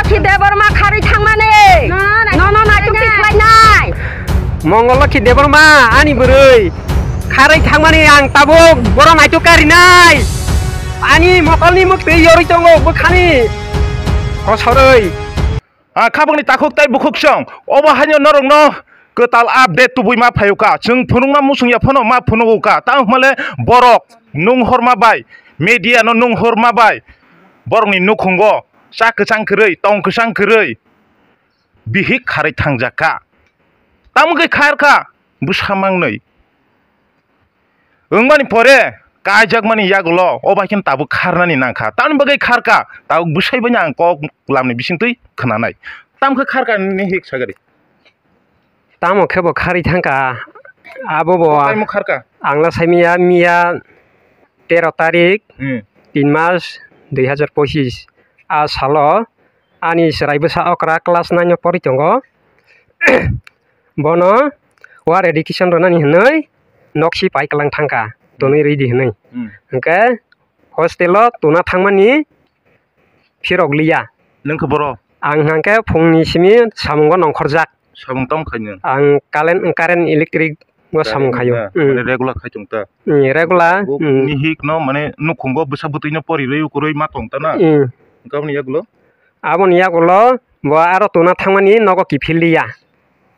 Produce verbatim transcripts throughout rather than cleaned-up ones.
Mongolokhi Debbarma kharwi thangmani. Nono naituk twi khlainai. Mongolokhi Debbarma ani bwrwi kharwi thangmani ang tabuk boro naituk karinai. Ani mokolni mwktwi yorwi tongo bwkhani kosorwi. Ah, khabangni takhuk tei bukhuk song. Obo haino norokno kwtal update tubui ma phaio kha. Chwng phunukna muchung ya phano ma phunugo kha. Tamo hwnmale borok nung horma bai, media no nung horma bai, borokni nukhungo cha kwchang kwrwi, tong kwchang kwrwi bihik kharwi thangjak kha. Tamo khe khar kha bwsa mangnwi. Wngmani pore kaijakmani yagulo o bai khe tabuk kharnani nangkha. Tamni bagwi kharka, tabuk bwsai bai ang kok lamni bisingtwi khwnanai. Tamo khe kharka nini hik sagari. Tamo khe bo kharwi thangka, abo bo Tamo kharka. Ang la saimiya miya tero tarik Hmm. tin mas dui hazar pochis a salo ani chwrai bwsa okra class nine o pori tongo. Bono war education rwnani hwnwi noksi pai kwlang thangkha, tonwi rwidi hwnwi. Hmm. Hwnkhe hostel o tuna thangmani phirok liya. Nwng khe boro? Ang hwnkhe phungni simi samungo nongkhorjak. Samung tamo khaino? Ang current, current electric o samung khaio. Current na? Hmm. Mane regular khai tong ta? Hmm, regular. Bo Hmm. nihik no mane nukhungo bwsa bwtwi no pori rwi ukurwi ma tong ta na? Hmm. Hwnkhe aboni yagulo? Aboni yagulo bo aro tuna thangmani nogo kiphil liya.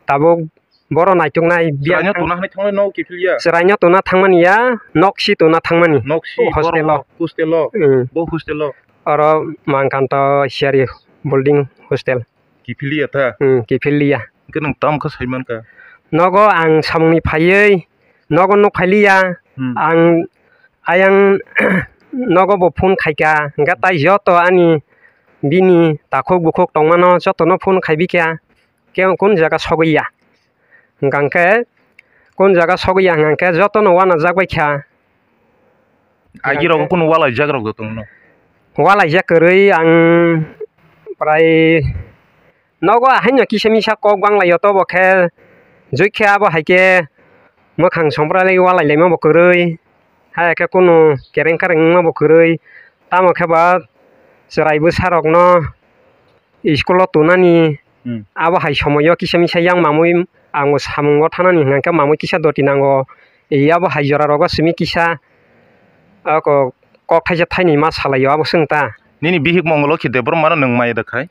Tabuk boro naituknai biya Chwraino thang- tuna hwnwi thangnai nogo kiphil ya? Chwraino tuna thangmani ya, noksi tuna thangmani. Noksi, hostel o. Borok hostel o? Hmm. Bo hostel o? Oro Mangkanto Siyari building hostel. Kiphil ya ta? Hmm, kiphil liya. Hwnkhe nwng tamo khe sai mankha? Nogo ang samungni phaiwi nogo nuk phai liya. Hmm. Ang ayang nogo bo phone khaika, hwnkhe tai joto ani bini takhuk bukhuk tongmano jotono phone khai bikha, khe kun jaga sogwi ya. Hwnkha khe kun jaga sogwi ya hwnkha khe jotono uanajak bai kha. Agi rok kunu walaijak rok tongno? Walaijak kwrwi ang prai nogo haino kisa misa kok banglaio, tobo khe jui khe abo hai khe mwkhang sompralai walailaima bo kwrwi, hai khe kunu kereng kareng wngma bo kwrwi, tamo khe ba chwrai bwsa rokno school o tunani Hmm. abo hai somoio kisa misa yang mamui ang bo samungo thanani hwnkha khe mamui kisa doti nango, abo hai jora rogo simi kisa ako kok thaisa thaini ma salaio abo swng ta. Nini bihik Mongolokhi Debbarma no nwng maya da khai?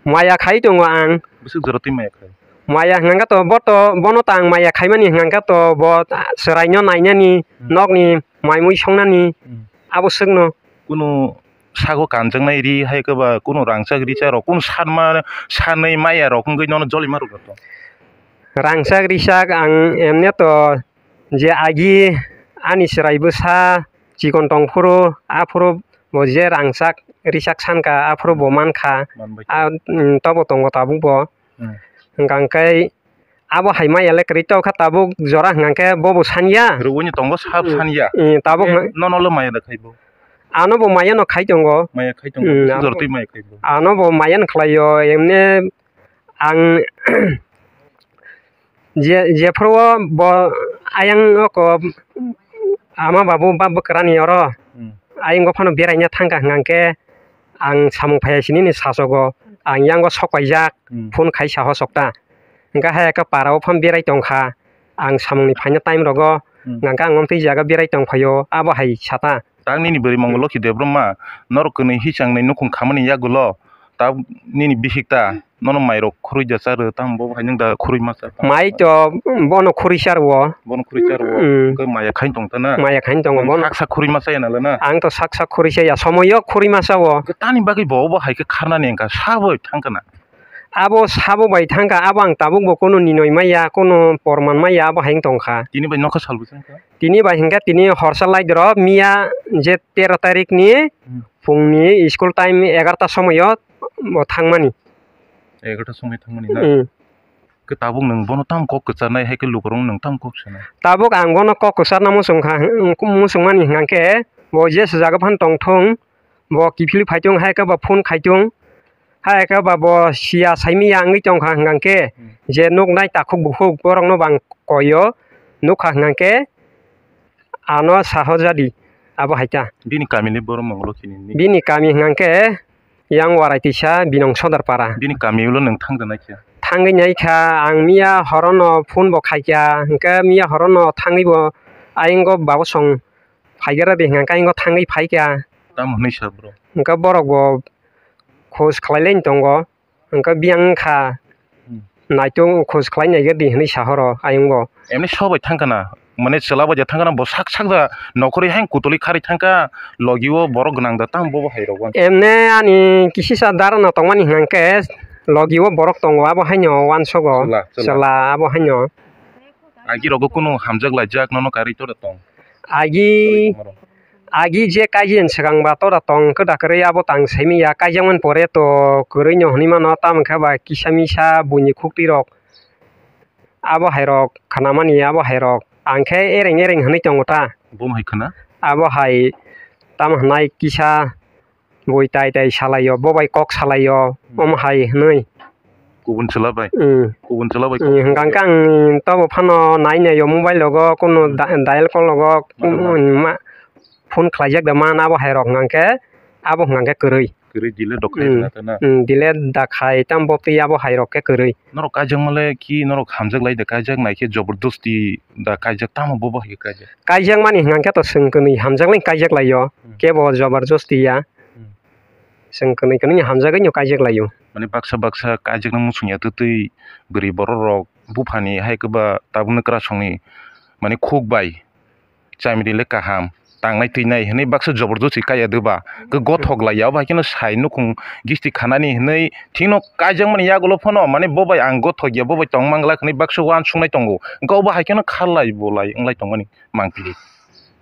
Maya khai tongo ang. Bwswk jora twi maya khai? Maya hwnkha to bo to, bono ta ang maya khaimani hwnkha to bo chwraino nainani, Hmm. nokni maimui songnani, Hmm. abo swkno. Kunu sago kanjaknai ri hai khe ba kunu rangchak richak rok kunu sanma sanwi maya rok wngwi nono jolima rwkha to? Rangchak richak ang emne to je agi ani chwrai bwsa chikon tong phuru, aphuru bo je rangchak richak sankha, aphuru bo mankha. Manbai. A, mm, tobo tongo tabuk bo. Hmm. Hwnkha hwnkhe abo hai maya le kwrwi tongkha tabuk jora hwnkha hwnkhe bobo sanya. Rwini tongo sab Hmm. sanya. Hmm, tabuk Eh, hwnkha nono le maya da khai bo? Ano bo maya no khai tongo. Maya khai tongo. Hmm, Bwswk jora twi maya khai bo? Ano bo maya no khlaio, emne ang je, jephuru o bo ayang oko ama babu ba bwkrani oro Hmm. ayang o phano beraina thangkha hwnkha hwnkhe ang samung phaiya sini ni sasogo ang yango sok paijak Hmm. phone khai saho sokta hwnkha hai khe para o phano berai tongkha ang samung ni phaina time rogo Hmm. hwnkha ang omtwi jaga berai tongphaio abo hai sata. Tang nini bwrwi Mongolokhi Debbarma norok kwnwi hichang nai nukhung khamani yagulo ta nini bihik ta nono mairok khurui da cha rw tamo bo hai nwng da khurui masa tamo? Mai to bono khurui cha rwo. Bono khurui cha rwo. Mm. Hwnkhe maya khain tong ta na? Maya khain tongo bono. Sak sak khurui masa ya na le na? Ang to sak sak khurui cha ya, somoyo khurui masa o. Hwnkhe tani bagwi bo obo hai khe kharnani wngkha, sabo thang kana? Abo sabo bai thangkha, abo ang tabuk bo kunu ninoi maya, kunu porman maya, abo hai wng tongkha. Tini bai nokha sal bwsang kha? Tini bai hwnkhe tini horsa lai doro miya je tero tarik ni Hmm. phungni school time egarta somoyo bo thangmani. Egarta somoi thangmani na? Hmm. Khe tabuk nwng bono tamo kok kwcharnai hai khe lukurok nwng tamo kok sanai? Tabuk ang bono kok kwcharna muchung kha, muchungmani hwnkha khe bo je se jaga phano tongthung, bo kiphilwi phaitung, hai khe ba phone khaitung, hai khe ba bo siya saimanya wngwi tongkha hwnkha khe, Hmm. je nuknai takhuk bukhuk borokno bo ang koio, nukha hwnkha khe ano saho jadi abo hai ta. Bini kami le boro Mongolokhini ni? Bini kami hwnkha khe Yang Warai Tisa, Binong Sodar Para. Bini kami ulo nwng thang da naikha? Thangwi naikha, ang miya horono phone bo khaikha, hwnkhe miya horono thangwi bo ayang go babo song phaigara de hwnkha, ayang go thangwi phaikha. Tamo hwnwi sa bro? Hwnkhe borok bo khoj khlai laini tongo. Hwnkhe biyang wngkha, hmm, naitung khoj khlai naigadi hwnwi sa horo ayang bo. Emni sobai thangkha na, mane chwla bai ja thangkha na, bo sak sak da nokhorwi haino kutulwi kharwi thangkha, logi o borok gwnang da tamo bobo hai rok uansuk. Emne ani kisisa darano tongmani hwnkhe logi o borok tongo, abo haino uansugo. Chwla, chwla. Chwla abo haino. Agi rogo kunu hamjak laijak nono karwi tora tong? Agi, agi je kaijin swkang ba tora tong kwda kwrwi abo tang saimanya, kaijakmani pore to kwrwi no hwnwi mano, tamo khe ba kisa misa buini khuktwi rok abo hai rok khnamani, abo hai rok ang khe ereng ereng hwnwi tongo ta. Bo hai khna? Abo hai tamo hwnai kisa bui tai tai salaio, bo bai kok salaio, hmm, omo hai hwnwi. Kubun chwla bai? Hmm. Kubun chwla bai kok salaio. Hmm, hwnkha khe ang tobo phano nai naio mobile rogo, kuno, hmm, da-, dial call rogo, hmm, ma, phone khlaijak da man abo hai rok hwnkha khe, abo hwnkha khe kwrwi. Kwrwi delete rok khai, hmm, na ta na? Hmm, delete da khai, tamo bo twi abo hai rok khe kwrwi. Norok kaijakma le ki norok hamjak lai da, kaijak nai khe jobordosti da kaijak, tamo bo bo hai khe kaijak? Kaijakmani hwnkha khe to chwng kwnwi hamjak lai kaijak laio, hmm, kebo jobordosti ya. Hmm. Chwng kwnwi kwnwi hamjagwi no kaijak laio. Mane baksa baksa kaijakna muchung ya twtwi bwrwi borok rok buphani hai kwba tabukno kwrasongni mane khuk bai chamiri le kaham tangnai twinai hwnwi baksa jobordosti kaiya dwba khe gothok laiya, obo hai kheno sai nukhung gisti khanani hwnwi thikno kaijakmani yagulo phano mane bo bai ang gothok ya, bo bai tongmang glak hwnwi baksa uansuknai tongo, hwnkhe obo hai kheno kharlai bolai wnglai tongmani mangpili.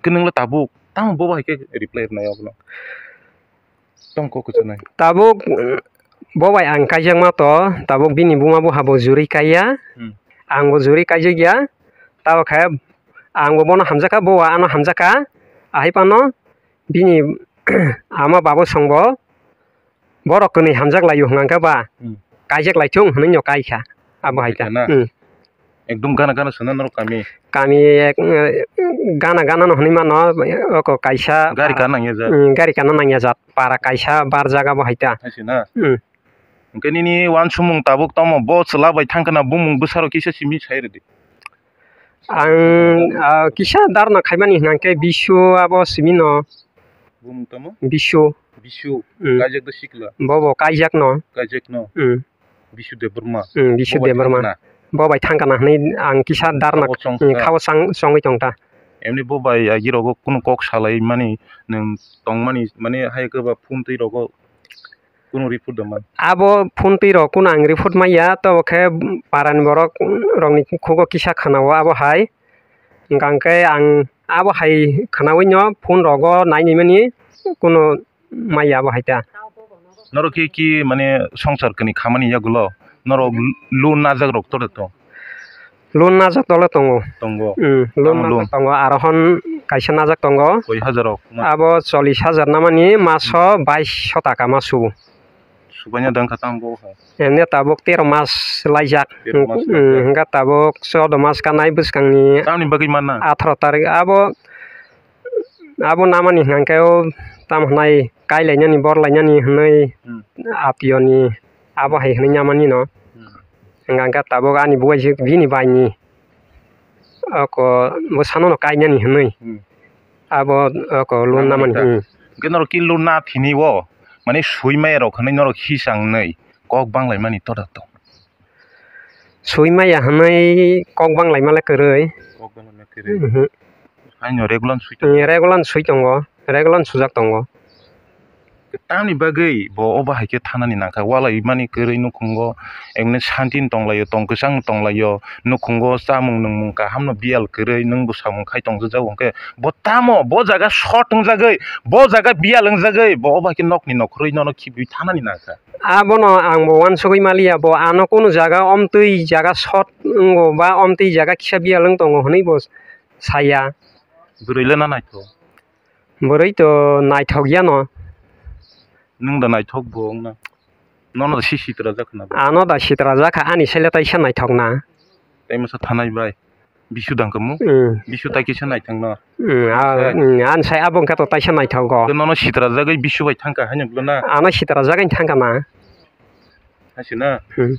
Khe nwng le tabuk tamo bo bai hai khe reply rwnai obono? Tong kok kwchanai. Tabuk, eh, bo bai ang kaijakma to, tabuk bini buma buha bo juri kaiya. Hmm. Ang bo juri kaijakya. Tabuk khe ang bo bono hamjakha, bo ano hamjakha. Ahai phano bini ama babo songbo borok kwnwi hamjak laio hwnkha khe ba. Hmm. Kaijak lai thung hwnwi no kai kha. Abo hai ta. Na? Hmm. Ekdom gana gana sana norok kami. Kami ek, eh, gana gana no hwnwi mano, oko kaisa gari kana nangya jat. Hmm, gari kana nangya jat. Para kaisa barjak abo hai ta. Hai se na? Hmm. Hwnkhe nini uansukmung tabuk tamo bo chwla bai thang khna bumung bwsarok kisa simi sai rwdi. Ang, ah, kisa darna khaimani hwnkha khe Bisu abo simi no. Bumung tamo? Bisu. Bisu. Hmm. Kaijak da sikla? Bo bo kaijak no. Kaijak no? Hmm. Bisu Debbarma. Hmm, Bisu Debbarma. Bo bai thang khna? Bo bai thang khna hwnwi ang kisa darna, khao chong, hmm, kha. Khao chang-, chongwi tong ta. Emni bo bai agi rogo kunu kok salai mani nwng tong mani, mane hai khe ba phone twi rogo kunu report da man? Abo phone twi rok kunu ang report maya, to khe parani borok rokni khugo kisa khna o abo hai. Hwnkha khe ang abo hai khnaui no phone rogo nai nai mani kunu maya abo hai ta. Norok khe ki mane songsar kani khamani yagulo norok loan najak rok tora tong? Loan najak tole tongo. Tongo. Hmm, loan najak tongo, aro hwn kaisa najak tongo. Koi hajar rok? Abo chollish hajar namani maso baish so taka masu. Subaina dang kha tamo bo hai? Emne tabuk tero mas laijak. Tero mas laijak. Hmm, hwnkha tabuk choudo mas kanai bwskangni. Tamni bagwi manna? Atharo tarik abo, abo namani hwnkha khe o tamo hwnai kailainani borlainani hwnwi, hmm, atiyoni abo hai hwnwi namani no. Hmm. Hwnkha khe tabuk ani bubaijwk bini baini. Oko bwsano no kainani hwnwi. Hmm. Abo oko loan namani, hmm. Hwnkhe norok ki loan na thini o, mane sui maya rok hwnwi norok hisang nwi kok banglaimani toda tong? Sui maya hwnwi kok banglaima le kwrwi. Kok banglaima kwrwi. Mhm. Haino regular sui tongo? Hmm, regular sui tongo. Regular sujak tongo. Tamni bagwi bo obo hai khe thanani nangkha, walai mani kwrwi nukhungo, emni shanti ni tonglaio, tong kwchang ni tonglaio, nukhungo chamung nungmung kaham no biyal kwrwi nwng bo samung khai tongjago, hwnkhe bo tamo bo jaga short wngjagwi, bo jaga biyal wngjagwi, bo obo hai khe nokni nokhorwi nono khibwi thanani nangkha. Abono ang bo uansugwi maliya, bo ano kunu jaga omtwi jaga short wngo ba omtwi jaga kisa biyal wng tongo hwnwi bo saya. Bwrwi le na naithok? Bwrwi to naithok yano. Nwng da naithok bo wngna? Nono da si sitra jak khna bo? Ano da sitra jak kha, ani sele taisa naithok na. Tei masa thanai bai. Bisu dang kamu? Hmm. Bisu tai kisa naithang no? Hmm, a, eh, hmm, an sai abo wngkha to taisa naithogo. Nono sitra jagwi bisu bai thangkha haino bwlana? Ano sitra jagwi thangkha na. Haisina? Hmm.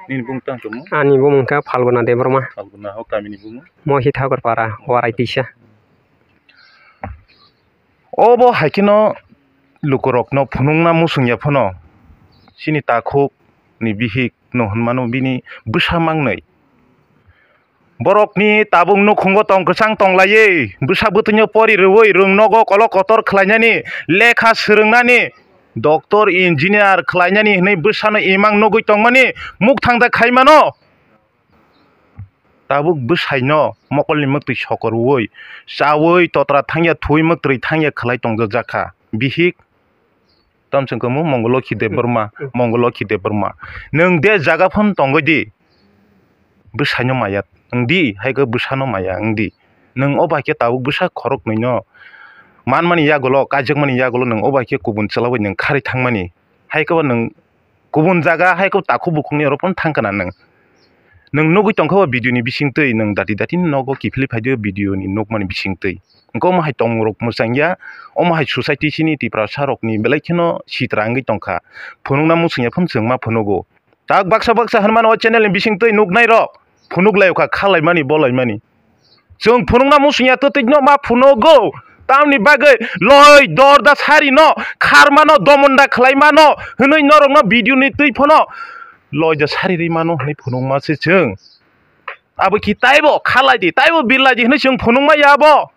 Nini bumung tang kamu? Ani bumung wngkha Phalguna Debbarma. Phalguna, o kamini bumung? Mohithagur para, Warai Tisa. Obo hai kheno lukurokno phunukna muchungya phano, chini takhuk ni bihik no hwnmano bini bwsa mangnwi. Borokni tabuk nukhungo tong kwchang tong laiwi, bwsa bwtwino pori rwui, rwng nogo kolok kotor khlainani, lekha swrwngnani, doctor, engineer khlainani hwnwi bwsano imang nugui tongmani mukthang da khaimano. Tabuk bwsaino mokolni mwktwi sokorwi, chawi totra thangya, thuwi mwktwi thangya khlai tongjak jakha. Bihik, tamsong kamo Mongolokhi Debbarma, hmm, Mongolokhi Debbarma. Nwng de jaga phano tongwi di, bwsaino maya wng di, hai khe bwsano maya wng di. Nwng o bai khe tabuk bwsa khoroknwino manmani yagulo, kaijakmani yagulo nwng o bai khe kubun chwlaui nwng kharwi thangmani. Hai khe bo nwng kubun jaga hai khe takhuk bukhukni oro phano thang kana nwng. Nwng nugui tongkha o video ni bisingtwi, nwng dati dati ni nogo kiphilwi phai di o video ni nukmani bisingtwi. Wngkha omo hai tong rok mwchangya, omo hai society chini Tiprasa rokni belai kheno sitra wngwi tongkha. Phunukna muchungya phano chwng ma phunugo. Tak baksa baksa hwnmano o channel ni bisingtwi nuknai rok phunuk lai kha, kha laimani, bo laimani. Chwng phunukna muchungya twtwino ma phunugo. Tamni bagwi loi dor da sari no kharmano, domonda khlaimano hwnwi norokno video ni twi phano loi da sari rwi mano hwnwi phunukma se chwng. Abo ki taibo khalai di, taibo birlai di hwnwi chwng phunukma ya abo.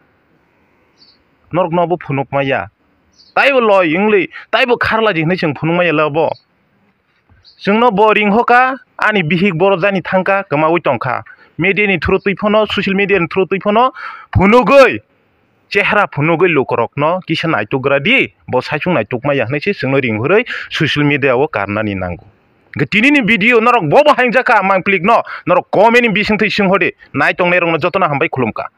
Norokno abo phunukma ya. Taibo loi wngli, taibo kharlai di hwnwi chwng phunukma ya le abo. Chwngno bo ringhoka, ani bihik boro jani thangkha, kwmaui tongkha. Media ni through twi phano, social media ni through twi phano phunugwi, chehra phunugwi lukurokno kisa naitugra di, bo saichung naitukma ya hwnwi se chwngno ringhorwi social media o karnani nango. Hwnkhe tinini video norok bo bo haingjak kha, mangplikno norok comment ni bisingtwi swnghodi, nai tongnairokno jotono hambai khulumkha.